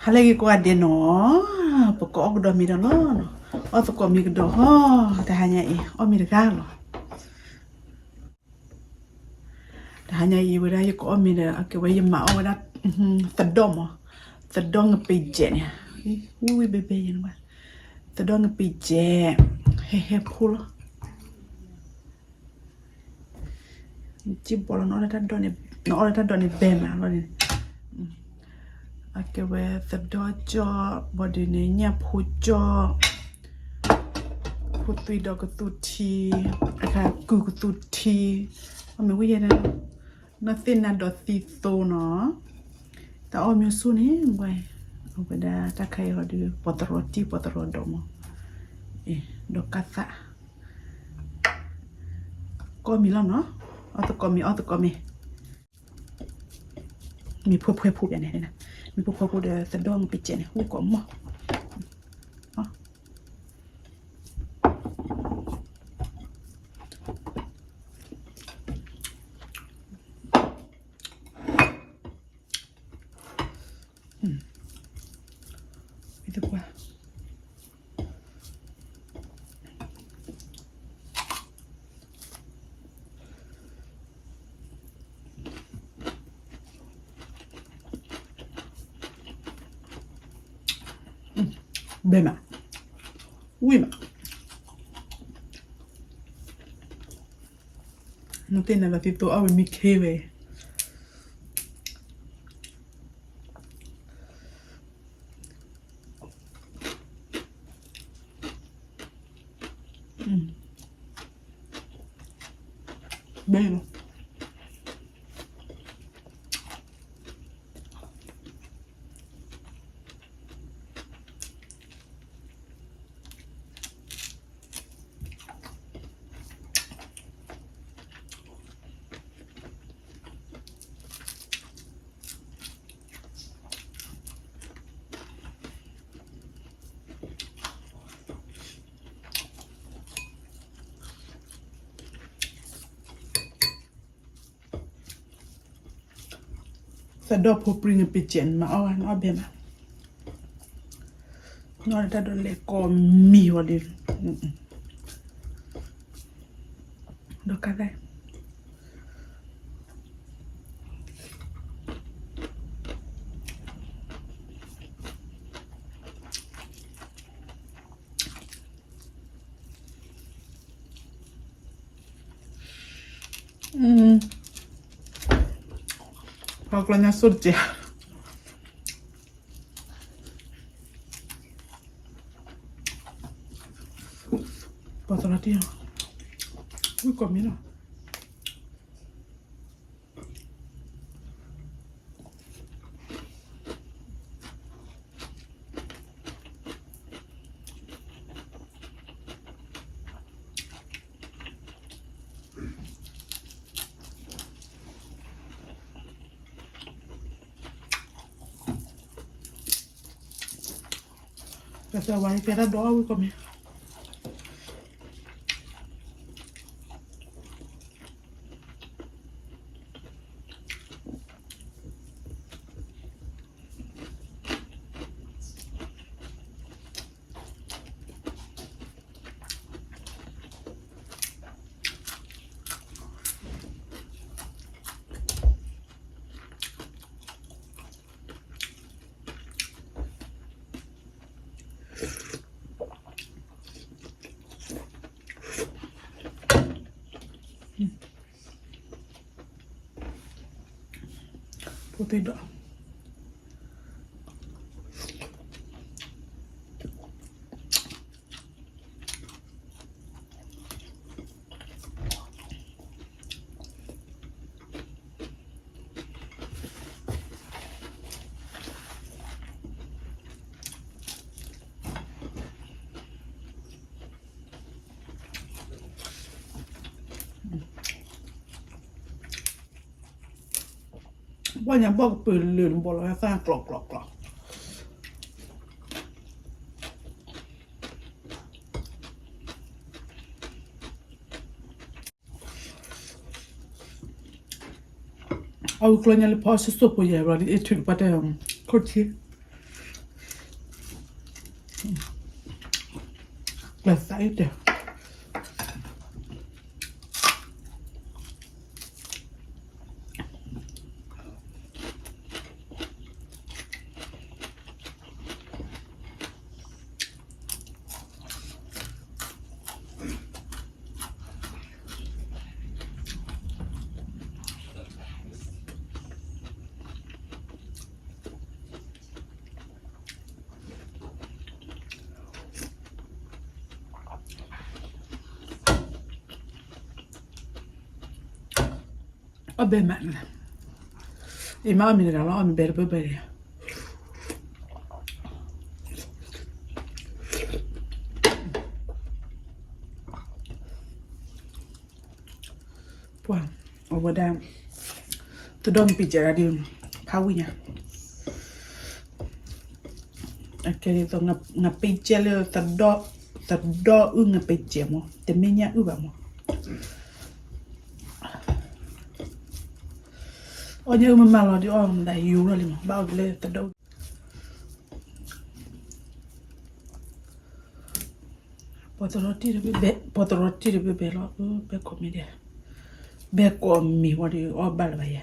အလဲဂ့ၤကိးဂၤဒဲးနီၤ, ပကအီၣ်ကဒီးမ့ၤဒီးလီၤ, အီၣ်သကိးမ့ၤကဒီးဟီ, တဟါညါအံၤ အီၣ်မ့ၤတဂၤလီၤ. တဟါညါအံၤဝဲဒၣ် ယကအီၣ်မ့ၤဒီး အကဲဝဲယမၤအီၣ်ဝဲဒၣ် သဒီၣ်မး, သဒီၣ်ငပ့ၤကဲးန့ၣ်, ဝံၣ်ဝံၣ်ဘဲဘဲယဲန့ၣ်, သဒီၣ်ငပ့ၤကဲး, ဟဲဟဲဖိလီၤ. ကံၢ်ဘီလီၤ, နအီၣ်လၢတၢ်ဒိးန့ၣ်ဘဲမးလီၤန့ၣ်, အကဲဝဲသဒီၣ်ကၠီၣ်, ဘၣ်ဒုးန့ၣ် ညၣ်ဖိကၠီၣ်, ဖိသွံဒီးကသူထံ, အခါကုၢ်ကသူထံ, အမ့ၢ်ဝံၣ်ယဲန့ၣ်, နီၢ်သ့ၣ်နါဒီးသံသိနီၤ, တၢ်အီၣ်မ့ၢ်ဆူၣ်န့ၣ်, အဝဲဒၣ်တၢ်ခါအံၤဟီဒုး ပှၤသရီတံၢ်ပှၤသရီဒိးမး, ဒီးကၢ်သၣ် ကီၢ်မံၤလီၤနီၤ, အီၣ်သကိးမ့ၤ အီၣ်သကိးမ့ၤ, မ့ၤဖှဲဖှဲဖိပျဲန့ၣ်, မ့ၤဖှဲဖှဲဖိဒီးသဒီၣ်ငပ့ၤကဲးန့ၣ် ဝံၣ်ကိးမး ဝံၣ်သပှၢ် ဘဲမး, ဝံၣ်မး, နသ့ၣ်နါဒီးသံသိအီၣ်ဝဲ မံခ့ဝဲ ဘဲလီၤ. သဒီၣ်ဖိပြံငပ့ၤကဲးန့ၣ် မၤအီၣ်ဝဲ နအီၣ်ဘဲမး, နအီၣ်တၢ်ဒိးလဲၤကိးမံၤဝဲဒီး ဒီးကၢ်သၣ် ပှၤကျီညါစိၣ်တစဲး, ပှၤသရၣ်တံၢ်, ဝံၣ်ကိးမံၤလီၤ. ကစၢ်ဝါအံၤ ကဲတၢ်ဒိးအီၣ်ဝံၣ်ကိးမံၤ. ဖိသ့ၣ်ဒီး ဘီၣ်ညါဘီၣ်ကပၢၤလၢနဘီလီၤသၣ်ကျီကျီကျီ. အဝဲကျီညါလၢဖီစိၣ်စိၣ်ဖိယဲၢ်ဘီဒီး အ့ၣ်ထုးတပှၢ်တဲ ခိၣ်ထံ, ပသးအုးတဲ အီၣ်ဘဲမး, ယမ့ၢ်အီၣ်မ့ၤတဂၤလီၤ အီၣ်မ့ၤဘဲတဘၢဘၢန့ၣ်, ပှၤ, အဝဲဒၣ်, သဒီၣ်မ့ၢ်ပ့ၤကဲဒၣ်ဒီး, ဖးဝံၣ်ညါ, အကဲဒ်သိး ငါပ့ၤကဲလၢ သဒီၣ်အုၣ် ငါပ့ၤကဲမး တမ့ၢ်ညၣ်အုၣ်ဘၣ်မး, အီၣ်ညၣ်အုၣ်မးမးလီၤဒီးအီၣ်မးဒၣ်ယိၤလီၤလံမး ဘၣ်အီၣ်လၢသဒီၣ်အုၣ် ပှၤသရီတံၢ်တဘဲဘဲ, ပှၤသရီတံၢ်တဘဲဘဲလီၤ, ဘဲကိးမံၤဒဲး, ဘဲကိးမံၤဝံၤဒီးအီၣ်ဘၣ်လၢၤဘၣ်ယဲ.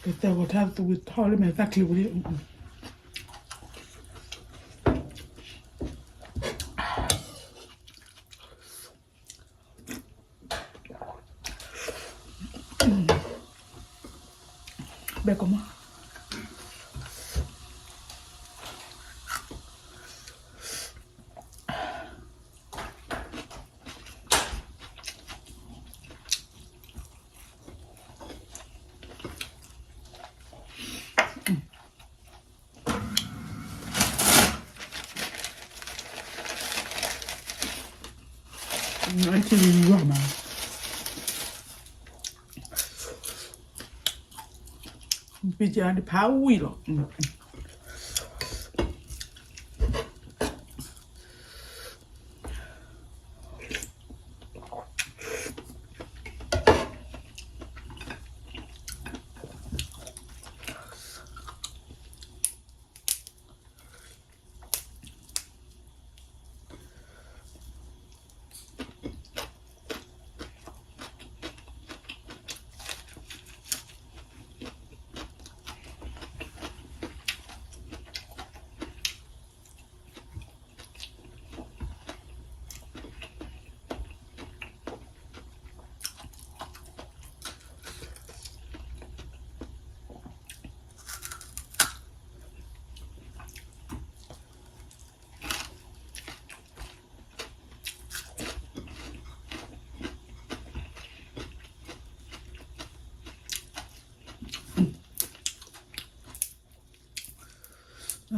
ကတဲဝဲထါသူဝံၤထီၣ်လၢမဲာ်သၣ်ချံပူၤလံ. ဘဲကမၣ် နအံၤထံၣ်လံယွၤမး, ပံကဲဒ်ဖးဝံၣ်လီၤ.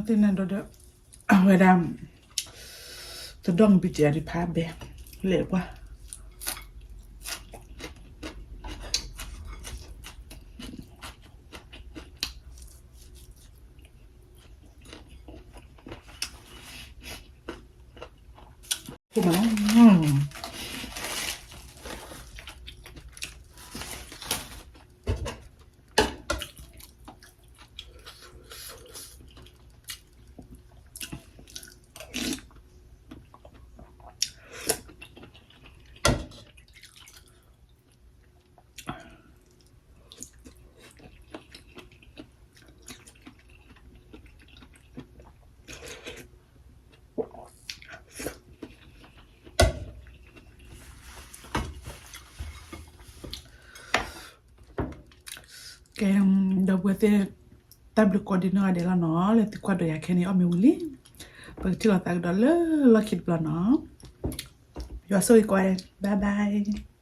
သ့ၣ်နၢ်ဒီးဒီး အဝဲဒၣ် တဒီၣ်မုၢ်ပံတံာ်အဒံးဖးဘဲ လဲၤကွၢ် ကဲ ဒီပုၢ်ဝဲၢ်သ့ၣ် တၢ်ဘျုးကိးဒံးနီၢ်ဂၤဒဲးလီၤနီၤ လၢသုကွၢ်ဒီးယၤခဲအံၤန့ၣ် အီၣ်မ့ၤဝံၤလံ ပကထံၣ်လိာ်သးကဒီးလၢလီၢ်ခံတဘျီနီၤ ယွၤဆိၣ်ဂ့ၤကိးဂၤဒဲး bye bye